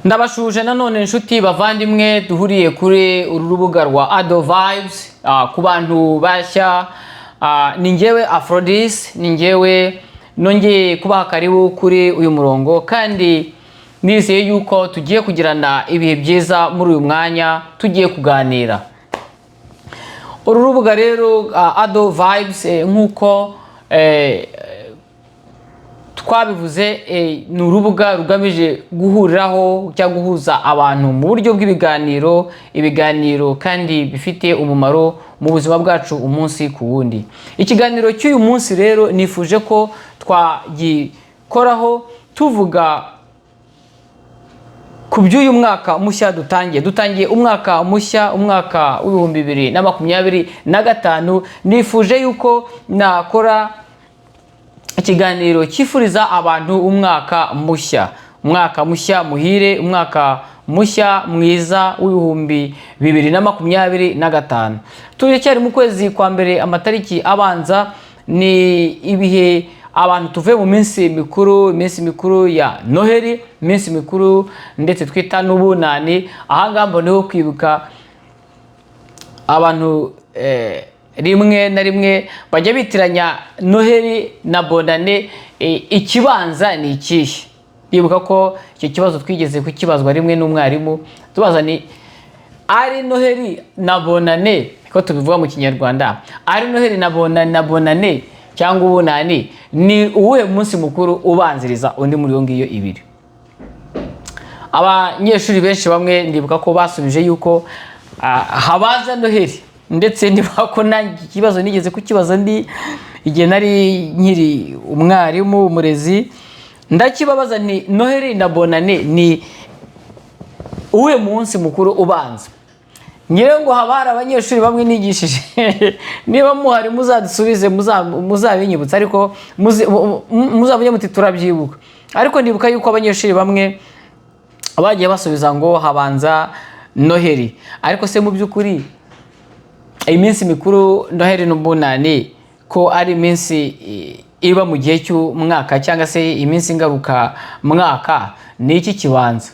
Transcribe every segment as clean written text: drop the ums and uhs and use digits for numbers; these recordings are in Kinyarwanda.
Ndabasuhuje nanone, inshuti bavandimwe duhuriye kuri uru rubuga rwa Ado Vibes. Ku bantu bashya, ni ngewe Aphrodis, ni ngewe nongeye kubaha karibu kuri uyu murongo, kandi nizeye yuko tugiye kugirana ibihe byiza muri uyu mwanya tugiye kuganira. Uru rubuga rero, Ado Vibes, nk'uko twabivuze, ni urubuga rugamije guhuriraho cyangwa guhuza abantu mu buryo bw'ibiganiro, ibiganiro kandi bifite umumaro mu buzima bwacu umunsi ku wundi. Ikiganiro cy'uyu munsi rero nifuje ko twagikoraho tuvuga ku by'uyu mwaka mushya dutangiye. Dutangiye umwaka mushya, umwaka w'2025. Nifuje yuko nakora ikiganiro cyifuriza abantu umwaka mushya, umwaka mushya muhire, umwaka mushya mwiza w'2025. Turacyari mu kwezi kwa mbere, amatariki abanza. Ni ibihe abantu tuvuye mu minsi mikuru, iminsi mikuru ya Noheli, iminsi mikuru ndetse twita n'Ubunani. Ahangaha mboneho kwibuka abantu rimwe na rimwe bajya bitiranya Noheli na Bonane. Ikibanza ni ikihe? Ndibuka ko icyo kibazo twigeze kukibazwa rimwe n'umwarimu, tubaza ni ari Noheli na Bonane, ko tubivuga mu Kinyarwanda, ari Noheli na Bonane cyangwa Ubunani, ni uwuhe munsi mukuru ubanziriza undi muri iyo ngiyo ibiri? Abanyeshuri benshi bamwe ndibuka ko basubije yuko habanza Noheli. Ndetse ndibuka ko nanjye iki kibazo nigeze kukibaza ndi igihe nari nkiri umwarimu, umurezi, ndakibabaza nti: "Noheli na Bonane, ni uwuhe munsi mukuru ubanza?" Ngira ngo haba hari abanyeshuri bamwe nigishije, niba muhari muzadusubize, muzabinyibutsa, ariko muzavuge muti turabyibuka. Ariko ndibuka yuko abanyeshuri bamwe bagiye basubiza ngo habanza Noheli. Ariko se mu by'ukuri iminsi mikuru Noheli n'Ubunani, ko ari iminsi iba mu gihe cy'umwaka cyangwa se iminsi ngaruka mwaka, ni iki kibanza?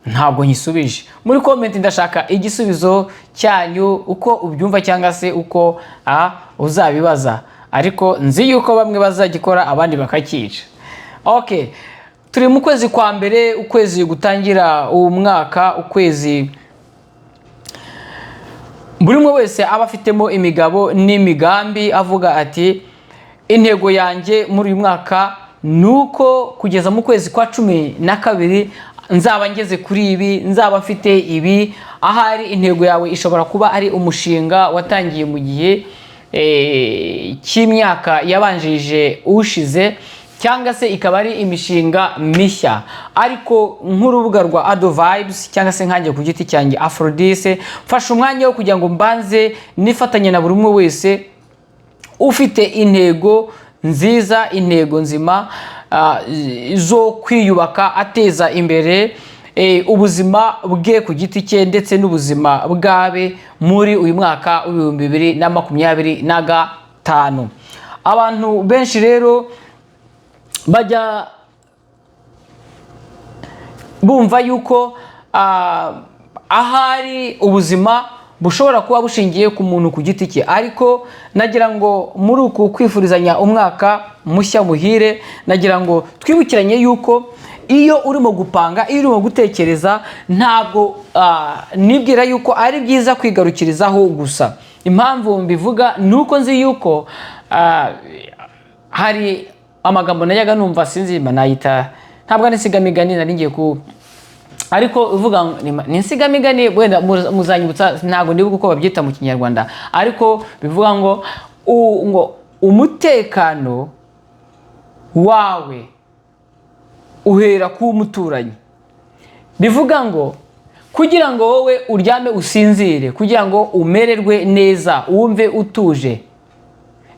Ntabwo nkisubije. Muri comment ndashaka igisubizo cyanyu, uko ubyumva cyangwa se uko uzabibaza. Ariko nzi yuko bamwe bazagikora, abandi bakakica. Okay, turi mu kwezi kwa mbere, ukwezi gutangira uwo mwaka, ukwezi buri umwe wese aba afitemo imigabo n'imigambi, avuga ati: "Intego yanjye muri uyu mwaka ni uko kugeza mu kwezi kwa 12 nzaba ngeze kuri ibi, nzaba mfite ibi." Ahari intego yawe ishobora kuba ari umushinga watangiye mu gihe cy'imyaka yabanjirije ushize, cyangwa se ikaba ari imishinga mishya. Ariko nk'urubuga rwa Ado Vibes, cyangwa se nkanjye ku giti cyanjye Aphrodise, mfashe umwanya wo kugira ngo mbanze nifatanye na buri umwe wese ufite intego nziza, intego nzima zo kwiyubaka, ateza imbere ubuzima bwe ku giti cye ndetse n'ubuzima bwabe muri uyu mwaka w'2025. Abantu benshi rero bajya bumva yuko ahari ubuzima bushobora kuba bushingiye ku muntu ku giti cye. Ariko nagira ngo muri uku kwifurizanya umwaka mushya muhire, nagira ngo twibukiranye yuko iyo urimo gupanga, iyo urimo gutekereza, ntabwo nibwira yuko ari byiza kwigarukirizaho gusa. Impamvu mbivuga ni uko nzi yuko hari amagambo najyaga numva, sinzi nayita, ntabwo ari insigamigani nari ngiye ku, ariko uvuga ngo ni insigamigani, wenda muzanyibutsa, ntabwo ndibuka uko babyita mu Kinyarwanda, ariko bivuga ngo ngo umutekano wawe uhera ku muturanyi. Bivuga ngo kugira ngo wowe uryame usinzire, kugira ngo umererwe neza, wumve utuje,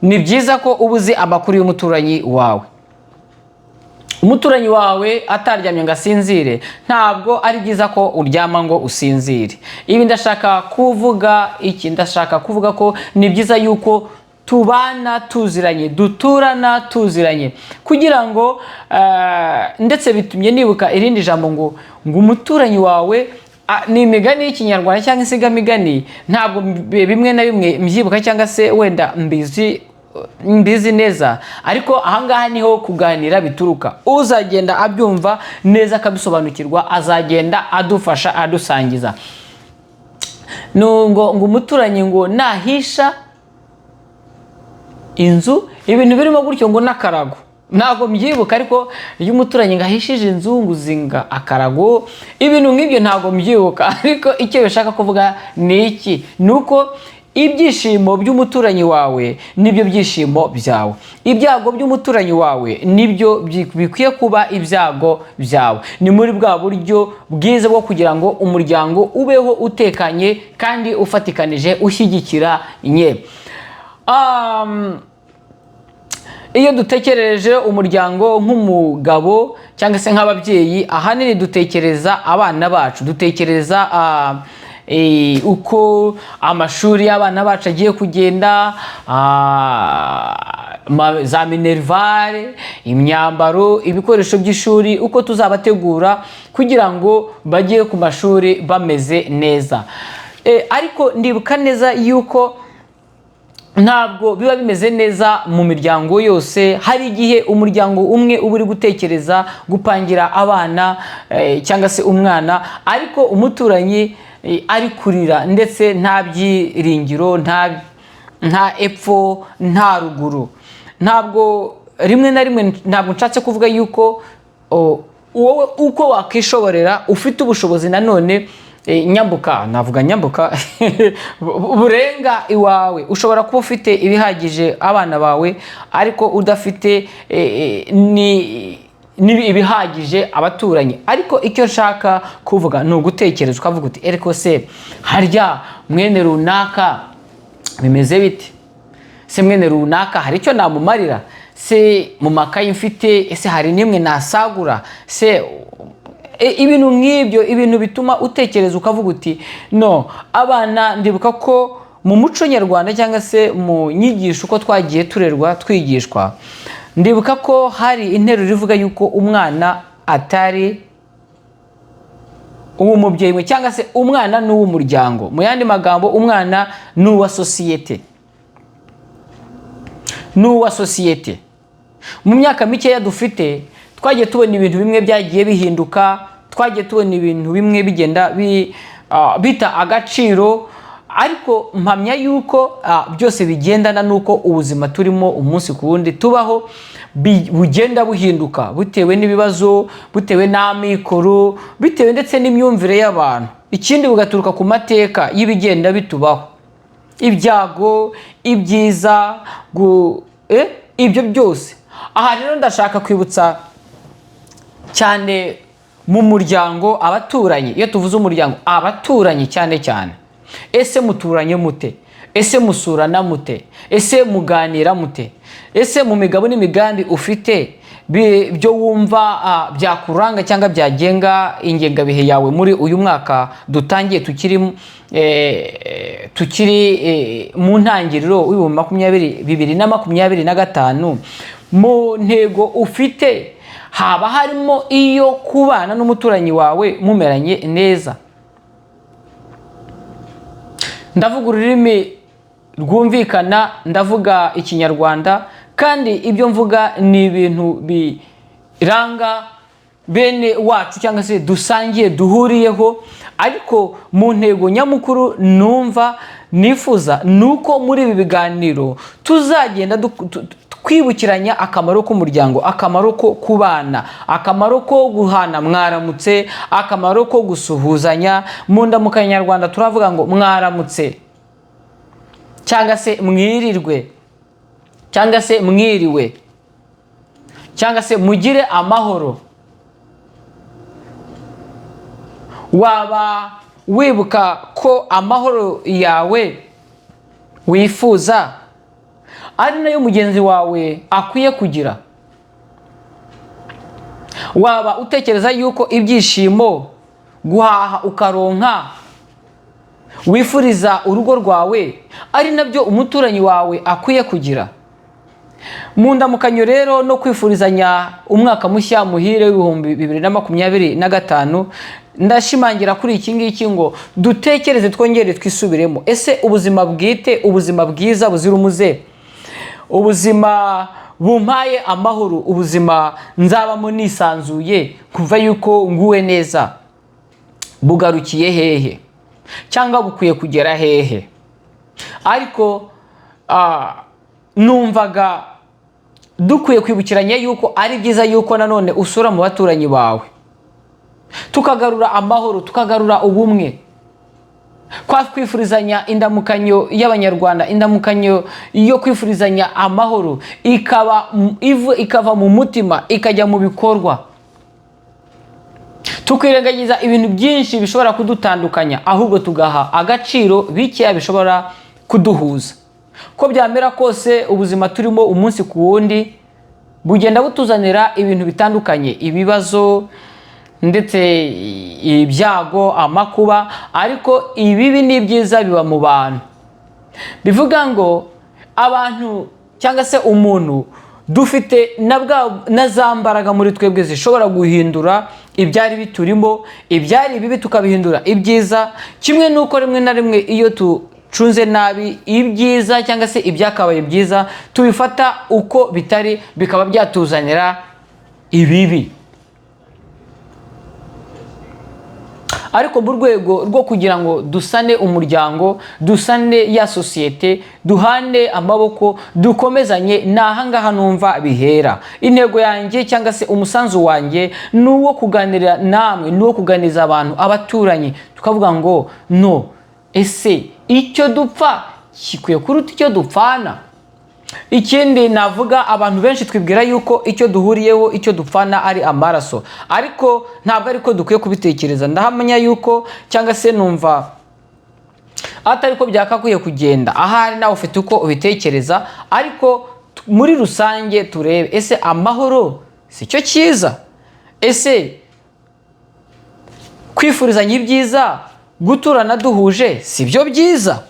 ni byiza ko uba uzi amakuru y'umuturanyi wawe. Umuturanyi wawe ataryamye ngo asinzire, ntabwo ari byiza ko uryama ngo usinzire. Ibi ndashaka kuvuga iki? Ndashaka kuvuga ko ni byiza yuko Tubana tuziranye, duturana tuziranye, kugira ngo ndetse bitumye nibuka irindi jambo ngo umuturanyi wawe ni imigani y'Ikinyarwanda cyangwa insigamigani. Ntabwo bimwe na bimwe mbyibuka cyangwa se wenda mbizi neza, ariko ahangaha niho kuganira bituruka. Uzagenda abyumva neza akabisobanukirwa azagenda adufasha, adusangiza. Ngo umuturanyi ngo nahisha inzu, ibintu birimo gutyo, ngo n'akarago. Ntabwo mbyibuka, ariko iyo umuturanyi ngo ahishije inzu ngo uzinga akarago, ibintu nk'ibyo, ntabwo mbyibuka. Ariko icyo bishaka kuvuga ni iki? Ni uko ibyishimo by'umuturanyi wawe nibyo byishimo byawe, ibyago by'umuturanyi wawe nibyo bikwiye kuba ibyago byawe. Ni muri bwa buryo bwiza bwo kugira ngo umuryango ubeho utekanye kandi ufatikanije, ushyigikiranye. Iyo dutekereje umuryango nk'umugabo cyangwa se nk'ababyeyi, ahanini dutekereza abana bacu, dutekereza uko amashuri y'abana bacu agiye kugenda, za minerval, imyambaro, ibikoresho by'ishuri, uko tuzabategura kugira ngo bajye ku mashuri bameze neza. Ariko ndibuka neza yuko ntabwo biba bimeze neza mu miryango yose. Hari igihe umuryango umwe uba uri gutekereza gupangira abana cyangwa se umwana, ariko umuturanyi ari kurira, ndetse nta byiringiro, nta epfo nta ruguru. Ntabwo rimwe na rimwe, ntabwo nshatse kuvuga yuko wowe uko wakishoborera ufite ubushobozi nanone nyambuka, navuga nyambuka burenga iwawe. Ushobora kuba ufite ibihagije abana bawe, ariko udafite ni ibihagije abaturanyi. Ariko icyo nshaka kuvuga ni ugutekereza ukavuga uti: "Ariko se harya mwene runaka bimeze bite? Se mwene runaka hari icyo namumarira? Se mu makayi mfite, ese hari n'imwe nasagura se?" Ibintu nk'ibyo, ibintu bituma utekereza ukavuga uti: "No abana." Ndibuka ko mu muco nyarwanda cyangwa se mu nyigisho uko twagiye turerwa, twigishwa, ndibuka ko hari interuro ivuga yuko umwana atari uw'umubyeyi we, cyangwa se umwana ni uw'umuryango. Mu yandi magambo, umwana ni uwa sosiyete, ni uwa sosiyete. Mu myaka mikeya dufite, twagiye tubona ibintu bimwe byagiye bihinduka, twagiye tubona ibintu bimwe bigenda bita agaciro, ariko mpamya yuko byose bigendana n'uko ubuzima turimo umunsi ku wundi tubaho bugenda buhinduka bitewe n'ibibazo, bitewe n'amikoro, bitewe ndetse n'imyumvire y'abantu. Ikindi, bugaturuka ku mateka y'ibigenda bitubaho, ibyago, ibyiza, ibyo byose. Aha rero ndashaka kwibutsa cyane mu muryango abaturanyi. Iyo tuvuze umuryango, abaturanyi cyane cyane. Ese muturanye mute? Ese musurana mute? Ese muganira mute? Ese mu migabo n'imigambi ufite, byo wumva byakuranga cyangwa byagenga ingengabihe yawe muri uyu mwaka dutangiye, tukiri mu ntangiriro w'ibihumbi makumyabiri 2025, mu ntego ufite haba harimo iyo kubana n'umuturanyi wawe mumeranye neza? Ndavuga ururimi rwumvikana, ndavuga Ikinyarwanda, kandi ibyo mvuga ni ibintu biranga bene wacu cyangwa se dusangiye, duhuriyeho. Ariko mu ntego nyamukuru numva nifuza ni uko muri ibi biganiro tuzagenda twibukiranya akamaro k'umuryango, akamaro ko kubana, akamaro ko guhana mwaramutse, akamaro ko gusuhuzanya. Mu ndamukanyo nyarwanda turavuga ngo mwaramutse, cyangwa se mwirirwe, cyangwa se mwiriwe, cyangwa se mugire amahoro. Waba wibuka ko amahoro yawe wifuza ari nayo mugenzi wawe akwiye kugira? Waba utekereza yuko ibyishimo, guhaha ukaronka, Wifuriza urugo rwawe ari nabyo umuturanyi wawe akwiye kugira? Mu ndamukanyo rero no kwifurizanya umwaka mushya muhire w'2025, ndashimangira kuri iki ngiki ngo dutekereze, twongere twisubiremo. Ese ubuzima bwite, ubuzima bwiza buzira umuze, ubuzima bumpaye amahoro, ubuzima nzabamo nisanzuye, kuva yuko nguwe neza, bugarukiye hehe cyangwa bukwiye kugera hehe? Ariko numvaga dukwiye kwibukiranya yuko ari byiza yuko nanone usura mu baturanyi bawe, tukagarura amahoro, tukagarura ubumwe, kwa kwifurizanya indamukanyo y'Abanyarwanda, indamukanyo yo kwifurizanya amahoro ikaba ikava mu mutima ikajya mu bikorwa, tukirengagiza ibintu byinshi bishobora kudutandukanya, ahubwo tugaha agaciro bikeya bishobora kuduhuza. Ko byamera kose, ubuzima turimo umunsi ku wundi bugenda butuzanira ibintu bitandukanye, ibibazo ndetse ibyago, amakuba, ariko ibibi n'ibyiza biba mu bantu. Bivuga ngo abantu cyangwa se umuntu dufite na za mbaraga muri twebwe zishobora guhindura ibyari biturimo, ibyari bibi tukabihindura ibyiza, kimwe n'uko rimwe na rimwe iyo ducunze nabi ibyiza cyangwa se ibyakabaye byiza tubifata uko bitari, bikaba byatuzanira ibibi. Ariko mu rwego rwo kugira ngo dusane umuryango, dusane ya sosiyete, duhane amaboko, dukomezanye, ni ahangaha numva bihera. Intego yanjye cyangwa se umusanzu wanjye ni uwo kuganira namwe, ni uwo kuganiriza abantu, abaturanyi, tukavuga ngo no ese icyo dupfa gikwiye kuruta icyo dupfana? Ikindi navuga, abantu benshi twibwira yuko icyo duhuriyeho, icyo dupfana ari amaraso, ariko ntabwo ariko dukwiye kubitekereza. Ndahamya yuko cyangwa se numva atari ko byakakwiye kugenda. Ahari nawe ufite uko ubitekereza, ariko muri rusange turebe: ese amahoro si cyo cyiza? Ese kwifurizanya ibyiza, guturana duhuje, si byo byiza?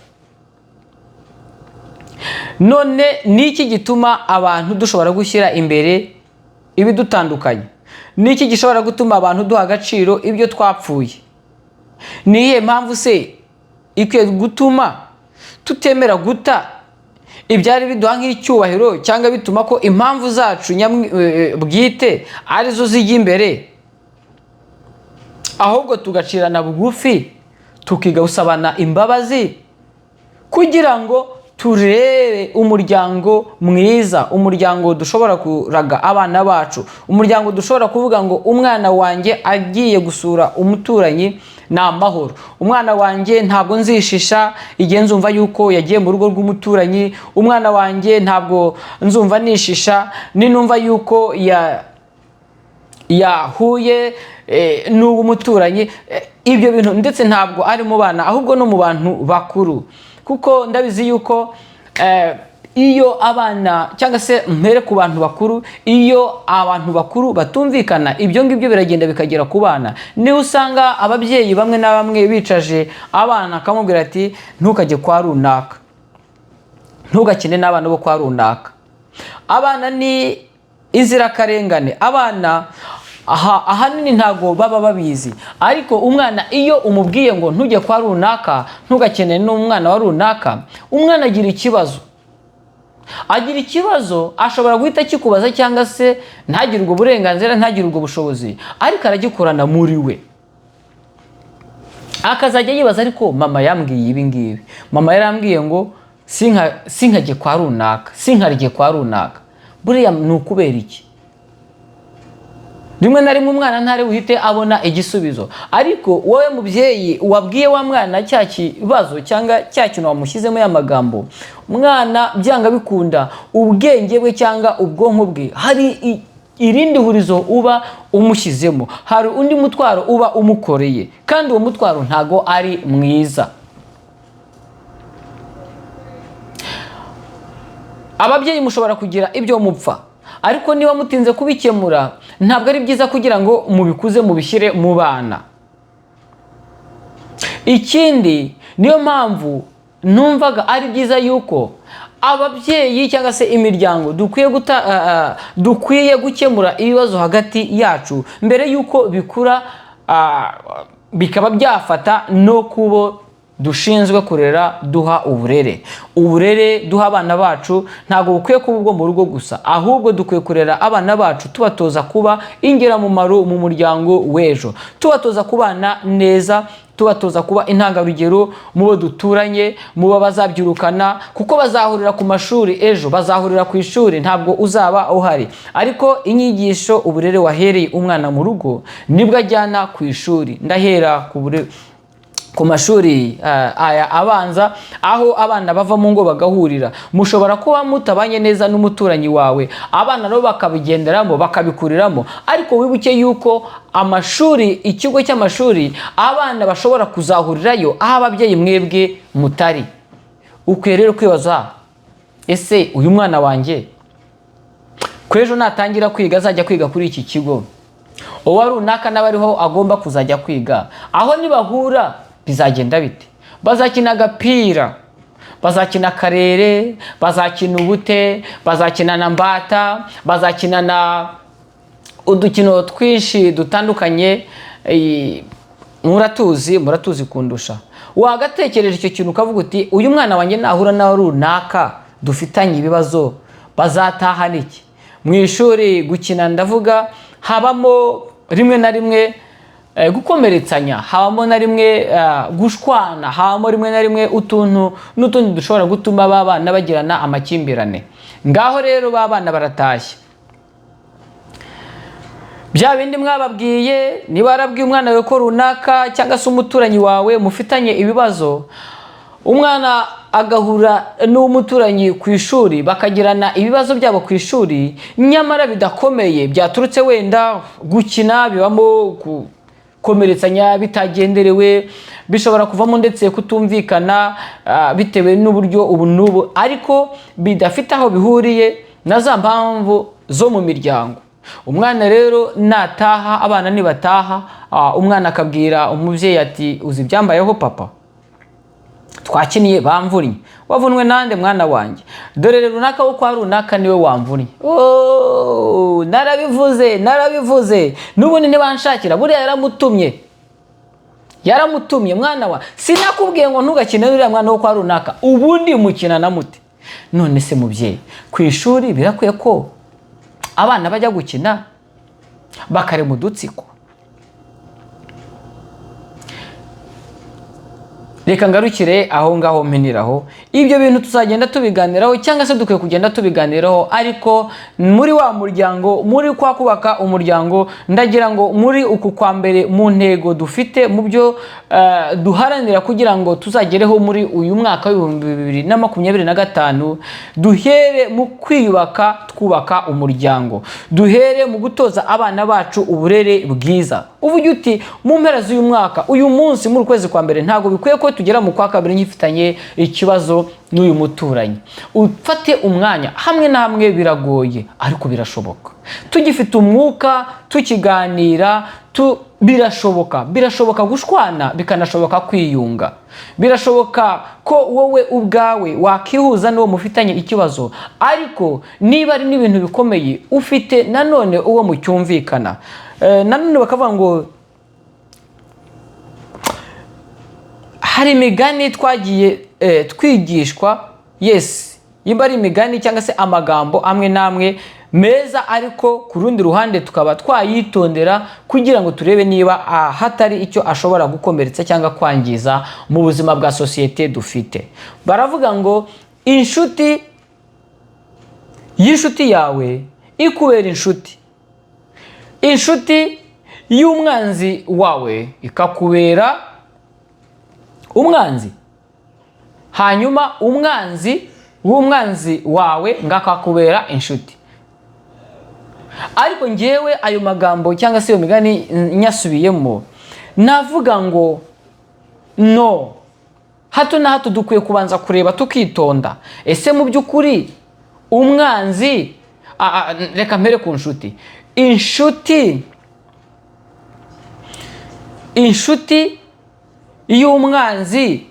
None ni iki gituma abantu dushobora gushyira imbere ibidutandukanya? Ni iki gishobora gutuma abantu duha agaciro ibyo twapfuye? Ni iyihe mpamvu se ikwiye gutuma tutemera guta ibyari biduha nk'icyubahiro, cyangwa bituma ko impamvu zacu bwite arizo zijya imbere, ahubwo tugacirana bugufi, tukiga gusabana imbabazi, kugira ngo turebe umuryango mwiza, umuryango dushobora kuraga abana bacu, umuryango dushobora kuvuga ngo umwana wanjye agiye gusura umuturanyi ni amahoro, umwana wanjye ntabwo nzishisha igihe nzumva yuko yagiye mu rugo rw'umuturanyi, umwana wanjye ntabwo nzumva nishisha ninumva yuko yahuye n'uw'umuturanyi. Ibyo bintu ndetse ntabwo ari mu bana, ahubwo no mu bantu bakuru, kuko ndabizi yuko iyo abana cyangwa se mpere ku bantu bakuru, iyo abantu bakuru batumvikana, ibyo ngibyo biragenda bikagera ku bana. Niho usanga ababyeyi bamwe na bamwe bicaje abana akamubwira ati: "Ntukajye kwa runaka, ntugakine n'abana bo kwa runaka." Abana ni inzirakarengane. Abana aha ahanini ntabwo baba babizi, ariko umwana iyo umubwiye ngo ntujye kwa runaka, ntugakine n'umwana wa runaka, umwana agira ikibazo, agira ikibazo. Ashobora guhita akikubaza cyangwa se ntagire ubwo burenganzira, ntagire ubwo bushobozi, ariko aragikorana muri we, akazajya yibaza: "Ariko mama yambwiye ibi ngibi, mama yarambwiye ngo sinkajye kwa runaka, sinkarye kwa runaka, buriya ni ukubera iki?" Rimwe na rimwe umwana ntari buhite abona igisubizo, ariko wowe mubyeyi wabwiye wa mwana cya kibazo cyangwa cya kintu wamushyizemo ya magambo, umwana byanga bikunda ubwenge bwe cyangwa ubwonko bwe hari irindi hurizo uba umushyizemo, hari undi mutwaro uba umukoreye, kandi uwo mutwaro ntago ari mwiza. Ababyeyi mushobora kugira ibyo mupfa, ariko niba mutinze kubikemura ntabwo ari byiza kugira ngo mubikuze mubishyire mu bana. Ikindi, niyo mpamvu numvaga ari byiza yuko ababyeyi cyangwa se imiryango dukwiye gukemura ibibazo hagati yacu mbere yuko bikura, bikaba byafata no kubo dushinzwe kurera, duha uburere. Uburere duha abana bacu ntabwo bukwiye kuba ubwo mu rugo gusa, ahubwo dukwiye kurera abana bacu tubatoza kuba ingirakamaro mu muryango w'ejo, tubatoza kubana neza, tubatoza kuba intangarugero mu bo duturanye, mu bo bazabyirukana, kuko bazahurira ku mashuri ejo, bazahurira ku ishuri, ntabwo uzaba uhari. Ariko inyigisho, uburere wahereye umwana mu rugo nibwo ajyana ku ishuri. Ndahera ku mashuri aya abanza, aho abana bava mu ngo bagahurira. Mushobora kuba mutabanye neza n'umuturanyi wawe, abana nabo bakabigenderamo, bakabikuriramo. Ariko wibuke yuko amashuri, ikigo cy'amashuri, abana bashobora kuzahurirayo aho ababyeyi mwebwe mutari. Ukwiye rero kwibaza: ese uyu mwana wanjye ko ejo natangira kwiga azajya kwiga kuri iki kigo, uwa runaka nawe ariho agomba kuzajya kwiga, aho nibahura bizagenda bite? Bazakina agapira, bazakina karere, bazakina ubute, bazakina na mbata, bazakina na udukino twinshi dutandukanye. Muratuzi, muratuzi kundusha. Wagatekereje icyo kintu ukavuga uti: "Uyu mwana wanjye nahura nawe runaka dufitanye ibibazo, bazatahana iki mu ishuri?" Gukina, ndavuga, habamo rimwe na rimwe gukomeretsanya, habamo na rimwe gushwana, habamo rimwe na rimwe utuntu n'utundi dushobora gutuma ba bana bagirana amakimbirane. Ngaho rero ba bana baratashye, bya bindi mwababwiye, niba warabwiye umwana wawe ko runaka cyangwa se umuturanyi wawe mufitanye ibibazo, umwana agahura n'umuturanyi ku ishuri, bakagirana ibibazo byabo ku ishuri, nyamara bidakomeye, byaturutse wenda gukina, bibamo gukomeretsanya bitagenderewe, bishobora kuvamo ndetse kutumvikana bitewe n'uburyo ubu n'ubu, ariko bidafite aho bihuriye na za mpamvu zo mu miryango. Umwana rero nataha, abana nibataha, umwana akabwira umubyeyi ati: "Uzi ibyambayeho, papa? Twakiniye bamvunnye." "Wavunwe nande, mwana wanjye?" "Dore runaka wo kwa runaka niwe wamvunnye." "Oh, narabivuze, narabivuze, n'ubundi ntibanshakira, buriya yaramutumye, yaramutumye. Mwana wa, sinakubwiye ngo ntugakine n'uriya mwana wo kwa runaka? Ubundi mukina na mute?" None se mubyeyi, ku ishuri birakwiye ko abana bajya gukina bakarema udutsiko? Reka ngarukire aho ngaho, mpiniraho. Ibyo bintu tuzagenda tubiganiraho, cyangwa se dukwiye kugenda tubiganiraho, ariko muri wa muryango, muri kwa kubaka umuryango. Ndagira ngo muri uku kwa mbere, mu ntego dufite, mu byo duharanira kugira ngo tuzagereho muri uyu mwaka wa 2025, duhere mu kwiyubaka, twubaka umuryango, duhere mu gutoza abana bacu uburere bwiza. Uvuge uti: "Mu mpera z'uyu mwaka, uyu munsi muri ukwezi kwa mbere, ntabwo bikwiye ko tugera mu kwa kabiri ngifitanye ikibazo n'uyu muturanyi." Ufate umwanya. Hamwe na hamwe biragoye, ariko birashoboka. Tugifite umwuka, tukiganira, birashoboka. Birashoboka gushwana, bikanashoboka kwiyunga. Birashoboka ko wowe ubwawe wakihuza n'uwo mufitanye ikibazo, ariko niba ari n'ibintu bikomeye, ufite nanone uwo mucyumvikana. Nanone bakavuga ngo hari imigani twagiye twigishwa, yes, nimba ari imigani cyangwa se amagambo amwe n'amwe meza, ariko ku rundi ruhande tukaba twayitondera kugira ngo turebe niba hatari icyo ashobora gukomeretsa cyangwa kwangiza mu buzima bwa sosiyete dufite. Baravuga ngo inshuti y'inshuti yawe ikubera inshuti, inshuti y'umwanzi wawe ikakubera umwanzi, hanyuma umwanzi w'umwanzi wawe ngo akakubera inshuti. Ariko ngewe ayo magambo cyangwa se iyo migani nyasubiyemo, navuga ngo no hato na hato dukwiye kubanza kureba tukitonda. Ese mu by'ukuri umwanzi, reka mpere ku nshuti. Inshuti, inshuti Y'umwanzi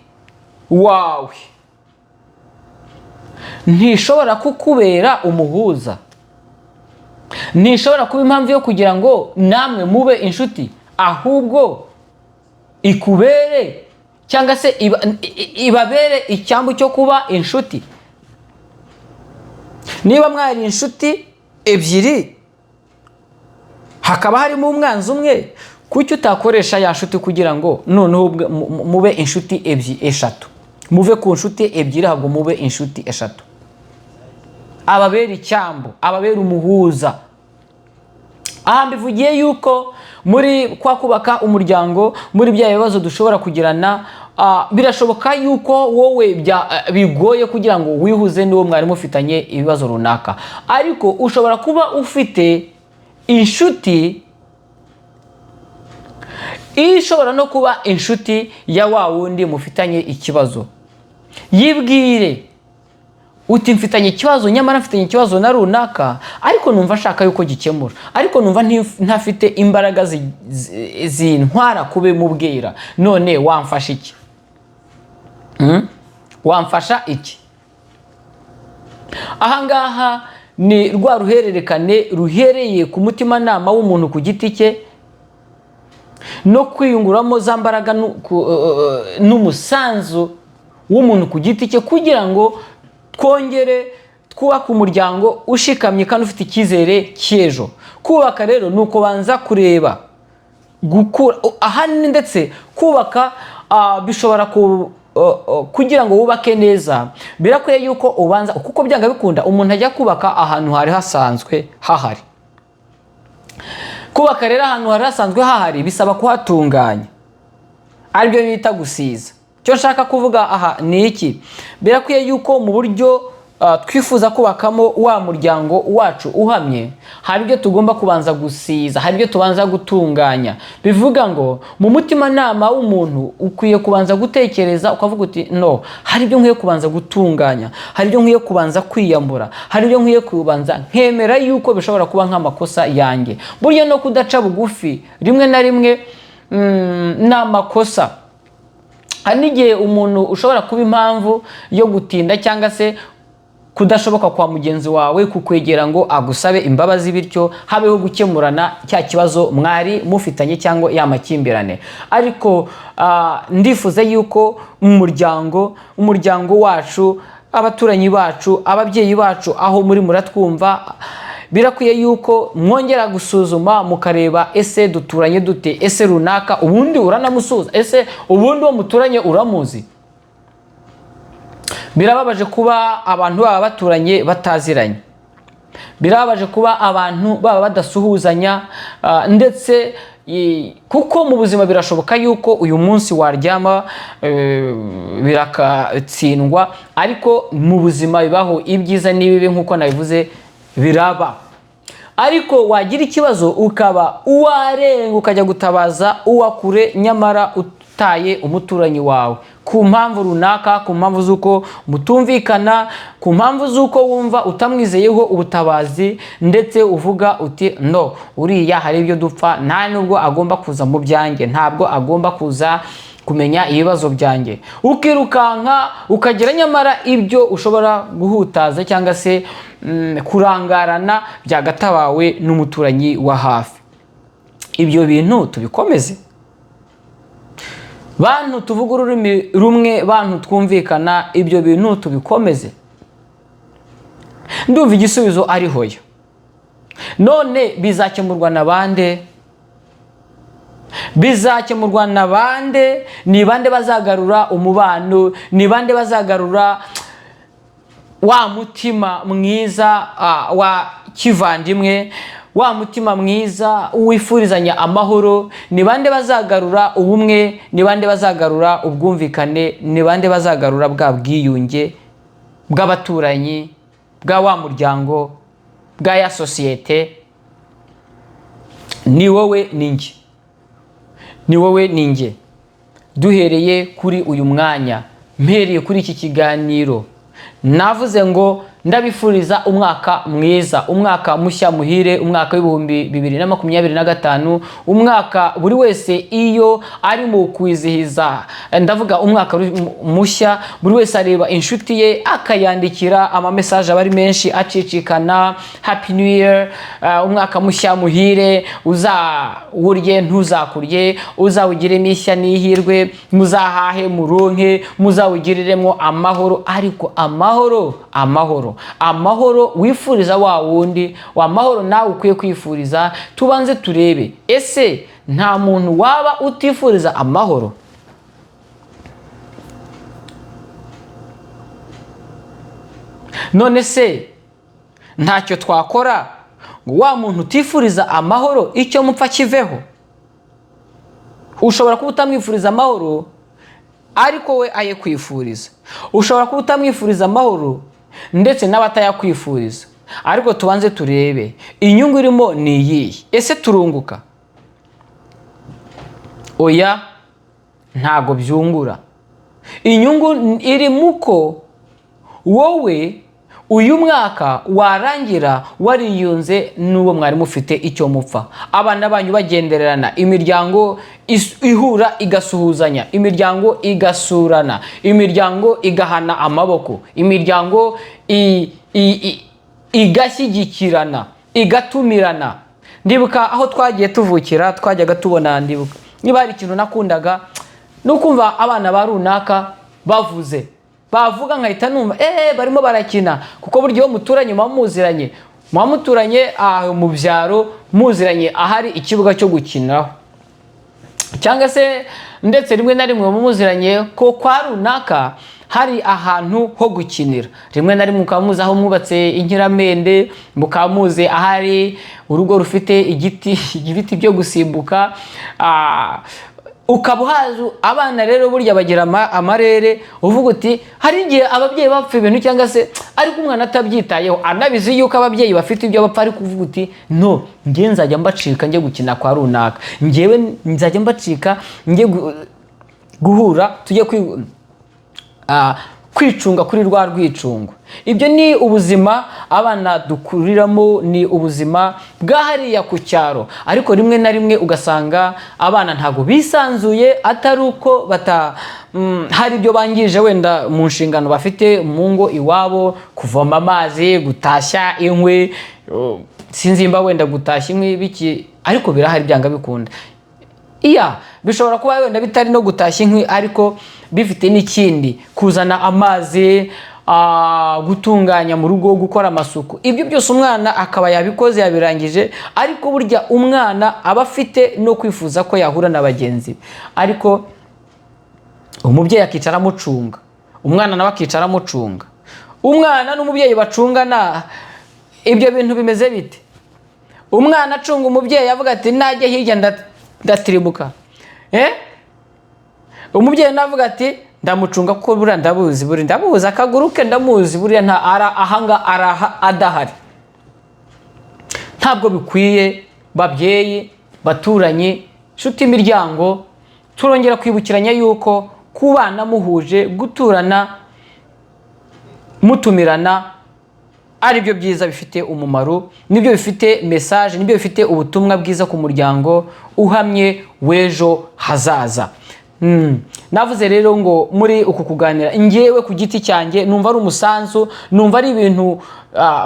wawe ntishobora kukubera umuhuza, ntishobora kuba impamvu yo kugira ngo namwe mube inshuti, ahubwo ikubere cyangwa se ibabere icyambu cyo kuba inshuti. Niba mwari inshuti ebyiri, hakaba harimo umwanzi umwe, kuki utakoresha ya nshuti kugira ngo noneho mube inshuti ebyiri, eshatu? Muve ku nshuti ebyiri, ahubwo mube inshuti eshatu. Ababera icyambu, ababera umuhuza. Aha mbivugiye yuko muri kwa kubaka umuryango, muri bya bibazo dushobora kugirana, birashoboka yuko wowe bigoye kugira ngo wihuze n'uwo mwari mufitanye ibibazo runaka, ariko ushobora kuba ufite inshuti ishobora no kuba inshuti ya wa wundi mufitanye ikibazo. Yibwire uti: "Mfitanye ikibazo, nyamara mfitanye ikibazo na runaka, ariko numva ashaka yuko gikemura, ariko numva ntafite imbaraga zintwara kubimubwira. None wamfasha iki? Wamfasha iki?" Ahangaha ni rwa ruhererekane ruhereye ku mutimanama w'umuntu ku giti cye no kwiyunguramo za mbaraga n'umusanzu w'umuntu ku giti cye, kugira ngo twongere twubake umuryango ushikamye kandi ufite icyizere cy'ejo. Kubaka rero ni ukubanza kureba gukura ahanini, ndetse kubaka bishobora kugira ngo wubake neza birakwiye yuko ubanza, kuko byanga bikunda umuntu ajya kubaka ahantu hari hasanzwe hahari. Kubaka rero ahantu hari hasanzwe hahari bisaba kuhatunganya, aribyo bita gusiza. Icyo nshaka kuvuga aha ni iki? Birakwiye yuko mu buryo twifuza kubakamo wa muryango wacu uhamye, hari ibyo tugomba kubanza gusiza, hari ibyo tubanza gutunganya. Bivuga ngo mu mutimanama w'umuntu ukwiye kubanza gutekereza ukavuga uti: "No, hari ibyo nkwiye kubanza gutunganya, hari ibyo nkwiye kubanza kwiyambura, hari ibyo nkwiye kubanza nkemera yuko bishobora kuba nk'amakosa yanjye." Burya no kudaca bugufi rimwe na rimwe ni amakosa. Hari n'igihe umuntu ushobora kuba impamvu yo gutinda cyangwa se kudashoboka kwa mugenzi wawe kukwegera ngo agusabe imbabazi, bityo habeho gukemurana cya kibazo mwari mufitanye cyangwa ya makimbirane. Ariko ndifuza yuko mu muryango, umuryango wacu, abaturanyi bacu, ababyeyi bacu, aho muri muratwumva, birakwiye yuko mwongera gusuzuma mukareba: ese duturanye dute? Ese runaka ubundi uranamusuhuza? Ese ubundi uwo muturanye uramuzi? Birababaje kuba abantu baba baturanye bataziranye, birababaje kuba abantu baba badasuhuzanya, ndetse kuko mu buzima birashoboka yuko uyu munsi waryama birakatsindwa, ariko mu buzima bibaho ibyiza n'ibibi, nk'uko nabivuze biraba. Ariko wagira ikibazo ukaba uwarenga ukajya gutabaza uwa kure, nyamara utaye umuturanyi wawe ku mpamvu runaka, ku mpamvu z'uko mutumvikana, ku mpamvu z'uko wumva utamwizeyeho ubutabazi, ndetse uvuga uti: "No, uriya hari ibyo dupfa, nta nubwo agomba kuza mu byanjye, ntabwo agomba kuza kumenya ibibazo byanjye." Ukirukanka ukagera, nyamara ibyo ushobora guhutaza cyangwa se kurangarana byagatabawe n'umuturanyi wa hafi. Ibyo bintu tubikomeze. Bantu tuvuga ururimi rumwe, bantu twumvikana, ibyo bintu tubikomeze. Ndumva igisubizo ari hoya. None bizakemurwa na bande? Bizakemurwa na bande? Ni bande bazagarura umubano? Ni bande bazagarura wa mutima mwiza wa kivandimwe, wa mutima mwiza wifurizanya amahoro? Ni bande bazagarura ubumwe? Ni bande bazagarura ubwumvikane? Ni bande bazagarura bwa bwiyunge bw'abaturanyi, bwa wa muryango, bwa ya sosiyete? Ni wowe, ni njye, ni wowe, ni njye. Duhereye kuri uyu mwanya, mpereye kuri iki kiganiro, navuze ngo Ndabifuriza umwaka mwiza, umwaka mushya muhire, umwaka w'2025, umwaka buri wese iyo ari mu kwizihiza, ndavuga umwaka mushya, buri wese areba inshuti ye akayandikira amamesaje aba ari menshi acicikana: "Happy New Year", umwaka mushya muhire, uzawurye ntuzakurye, uzawugiremo ishya n'ihirwe, muzahahe muronke, muzawugiriremo amahoro. Ariko amahoro, amahoro, amahoro wifuriza wa wundi wa mahoro nawe ukwiye kwifuriza. Tubanze turebe: ese nta muntu waba utifuriza amahoro? None se ntacyo twakora ngo wa muntu utifuriza amahoro icyo mupfa kiveho? Ushobora kuba utamwifuriza amahoro, ariko we aye kwifuriza. Ushobora kuba utamwifuriza amahoro, ndetse n'abatayakwifuriza. Ariko tubanze turebe inyungu irimo ni iyihe. Ese turunguka? Oya, ntago byungura. Inyungu iri mu ko wowe uyu mwaka warangira wariyunze n'uwo mwari mufite icyo mupfa, abana banyu bagendererana, imiryango ihura igasuhuzanya, imiryango igasurana, imiryango igahana amaboko, imiryango igashyigikirana, igatumirana. Ndibuka aho twagiye tuvukira, twajyaga tubona, ndibuka niba hari ikintu nakundaga ni ukumva abana ba runaka bavuze, bavuga nkahita numva barimo barakina, kuko burya iyo muturanye muba muziranye, muba muturanye aho mu byaro, muziranye ahari ikibuga cyo gukiniraho, cyangwa se ndetse rimwe na rimwe muba muziranye ko kwa runaka hari ahantu ho gukinira. Rimwe na rimwe mukaba muzi aho mwubatse inkiramende, mukaba muzi ahari urugo rufite igiti, ibiti byo gusimbuka, ukaba uhazi. Abana rero burya bagira amarere. Uvuga uti hari igihe ababyeyi bapfa ibintu, cyangwa se ariko umwana atabyitayeho, anabizi yuko ababyeyi bafite ibyo bapfa, ariko uvuga uti: "No njye nzajya mbacika njye gukina kwa runaka, njyewe nzajya mbacika njye guhura tujye kwicunga kuri rwa rwicungo." Ibyo ni ubuzima abana dukuriramo, ni ubuzima bwa hariya ku cyaro. Ariko rimwe na rimwe ugasanga abana ntabwo bisanzuye, atari uko bata hari ibyo bangije wenda mu nshingano bafite mu ngo iwabo: kuvoma amazi, gutashya inkwi. Sinzi nimba wenda gutashya inkwi biki, ariko birahari byanga bikunda. Iya, bishobora kuba wenda bitari no gutashya inkwi, ariko bifite n'ikindi: kuzana amazi, gutunganya mu rugo, gukora amasuku. Ibyo byose umwana akaba yabikoze, yabirangije. Ariko burya umwana aba afite no kwifuza ko yahura na bagenzi be, ariko umubyeyi akicara amucunga, umwana nawe akicara amucunga. Umwana n'umubyeyi bacungana, ibyo bintu bimeze bite? Umwana acunga umubyeyi avuga ati: "Najya hirya ndatirimuka." Umubyeyi navuga ati: "Ndamucunga kuko buriya ndabuzi, buriya ndabuzi akaguru ke, ndamuzi, buriya nta ara ahanga araha adahari." Ntabwo bikwiye. Babyeyi, baturanyi, nshuti, imiryango, turongera kwibukiranya yuko kubana muhuje, guturana mutumirana, ari byo byiza bifite umumaro, nibyo bifite message, nibyo bifite ubutumwa bwiza ku muryango uhamye w'ejo hazaza. Navuze rero ngo muri uku kuganira, ngewe ku giti cyanjye numva ari umusanzu, numva ari ibintu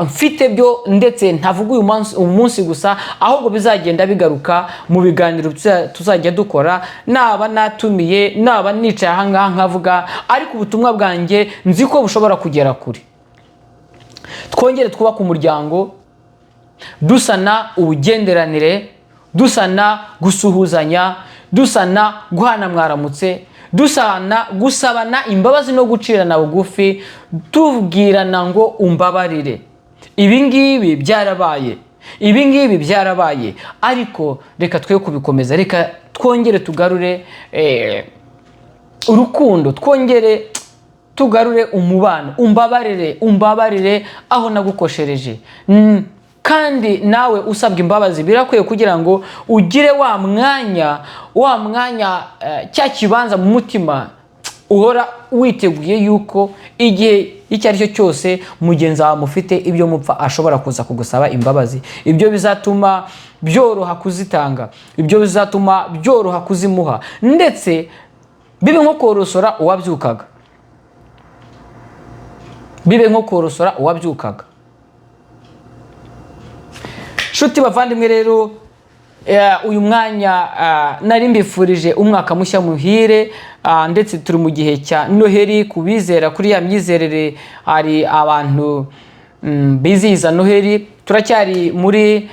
mfite byo, ndetse ntavuga uyu munsi gusa, ahubwo bizagenda bigaruka mu biganiro tuzajya dukora, naba natumiye, naba nicaye ahangaha nkavuga, ariko ubutumwa bwanjye nzi ko bushobora kugera kure. Twongere twubake umuryango, dusana ubugenderanire, dusana gusuhuzanya, dusana guhana mwaramutse, dusana gusabana imbabazi no gucirana bugufi, tubwirana ngo: "Umbabarire, ibi ngibi byarabaye, ibi ngibi byarabaye, ariko reka twe kubikomeza, reka twongere tugarure urukundo, twongere tugarure umubano. Umbabarire, umbabarire aho nagukoshereje." Kandi nawe usabwa imbabazi, birakwiye kugira ngo ugire wa mwanya, wa mwanya, cya kibanza mu mutima, uhora witeguye yuko igihe Icyo ari cyo cyose mugenzi wawe mufite ibyo mupfa ashobora kuza kugusaba imbabazi. Ibyo bizatuma byoroha kuzitanga, ibyo bizatuma byoroha kuzimuha, ndetse bibe nko korosora uwabyukaga, bibe nko korosora uwabyukaga. Nshuti bavandimwe rero, uyu mwanya nari mbifurije umwaka mushya muhire, ndetse turi mu gihe cya Noheli. Ku bizera kuri ya myizerere, hari abantu bizihiza Noheli. Turacyari muri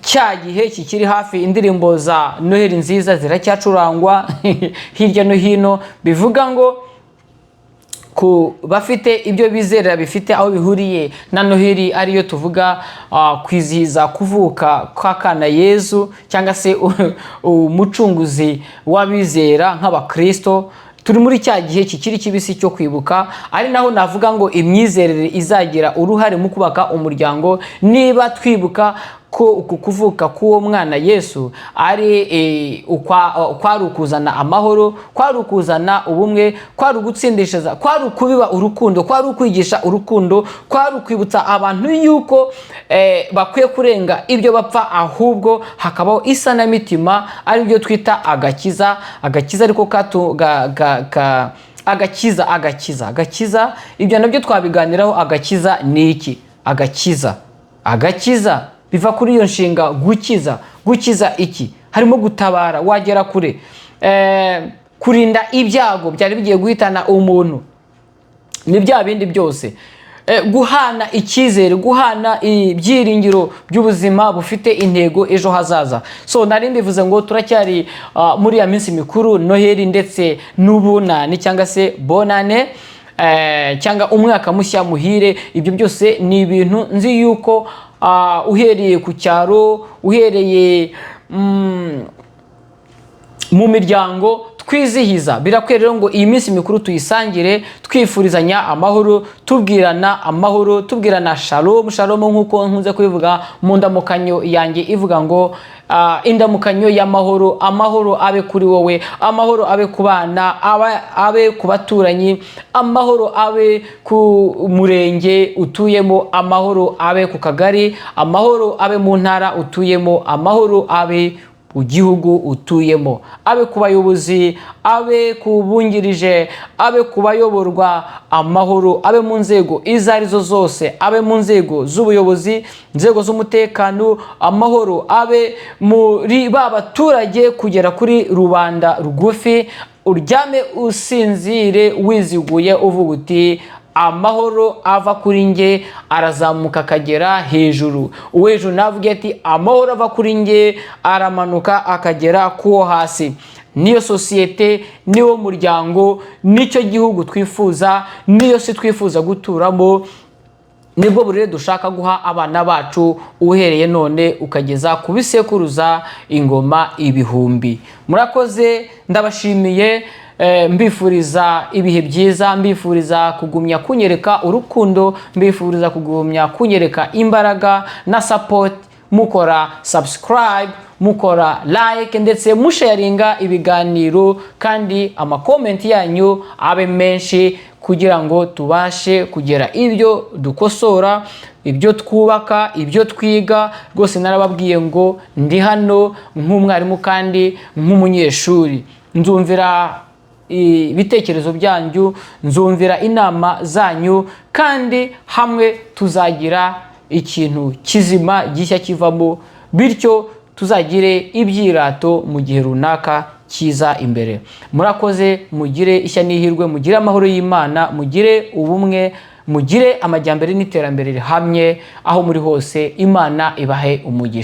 cya gihe kikiri hafi, indirimbo za Noheli nziza ziracyacurangwa hirya no hino. Bivuga ngo ku bafite ibyo bizerera bifite aho bihuriye na Noheli, ariyo tuvuga kwizihiza kuvuka kw'akana Yezu cyangwa se umucunguzi w'abizera nk'abakristo, turi muri cya gihe kikiri kibisi cyo kwibuka, ari naho navuga ngo imyizerere izagira uruhare mu kubaka umuryango. Niba twibuka ko uku kuvuka k'uwo mwana Yesu ari kwari ukuzana amahoro, kwari ukuzana ubumwe, kwari ugutsindishiriza, kwari ukubiba urukundo, kwari ukwigisha urukundo, kwari ukwibutsa abantu yuko bakwiye kurenga ibyo bapfa, ahubwo hakabaho isanamitima, ari byo twita agakiza. Agakiza ariko katu, ga, ga, ga, agakiza, agakiza, agakiza, ibyo nabyo twabiganiraho. Agakiza ni iki? Agakiza, agakiza biva kuri iyo nshinga gukiza. Gukiza iki? Harimo gutabara wagera kure, kurinda ibyago byari bigiye guhitana umuntu, ni bya bindi byose. Guhana icyizere, guhana ibyiringiro by'ubuzima bufite intego ejo hazaza. So nari mbivuze ngo turacyari muri ya minsi mikuru, Noheli ndetse n'ubunani cyangwa se bonane, cyangwa umwaka mushya muhire. Ibyo byose ni ibintu nzi yuko uhereye ku cyaro, uhereye mu miryango twizihiza. Birakwiye rero ngo iyi minsi mikuru tuyisangire twifurizanya amahoro, tubwirana amahoro, tubwirana shalom shalom, nk'uko nkunze kubivuga mu ndamukanyo yanjye ivuga ngo indamukanyo y'amahoro. Amahoro abe kuri wowe, amahoro abe ku bana, abe ku baturanyi, amahoro abe ku murenge utuyemo, amahoro abe ku kagari, amahoro abe mu ntara utuyemo, amahoro abe ku gihugu utuyemo, abe ku bayobozi, abe ku bungirije, abe ku bayoborwa, amahoro abe mu nzego izo arizo zose, abe mu nzego z'ubuyobozi, inzego z'umutekano, amahoro abe muri ba baturage kugera kuri rubanda rugufi. Uryame usinzire wiziguye, uvuga uti: "Amahoro ava kuri nge arazamuka akagera hejuru." Uwo hejuru navuga ati: "Amahoro ava kuri nge aramanuka akagera kuwo hasi." Niyo sosiyete, niwo muryango, nicyo gihugu twifuza, niyo si twifuza guturamo, nibwo burere dushaka guha abana bacu uhereye none ukageza ku bisekuruza ingoma ibihumbi. Murakoze, ndabashimiye, mbifuriza ibihe byiza, mbifuriza kugumya kunyereka urukundo, mbifuriza kugumya kunyereka imbaraga na support, mukora subscribe, mukora like, ndetse musharinga ibiganiro, kandi amakomenti yanyu abe menshi kugira ngo tubashe kugera ibyo dukosora, ibyo twubaka, ibyo twiga. Rwose narababwiye ngo ndi hano nk'umwarimu kandi nk'umunyeshuri. Nzumvira ibitekerezo byanyu, nzumvira inama zanyu, kandi hamwe tuzagira ikintu kizima gishya kivamo, bityo tuzagire ibyirato mu gihe runaka kiza imbere. Murakoze, mugire ishya n'ihirwe, mugire amahoro y'Imana, mugire ubumwe, mugire amajyambere n'iterambere rihamye aho muri hose. Imana ibahe umugisha.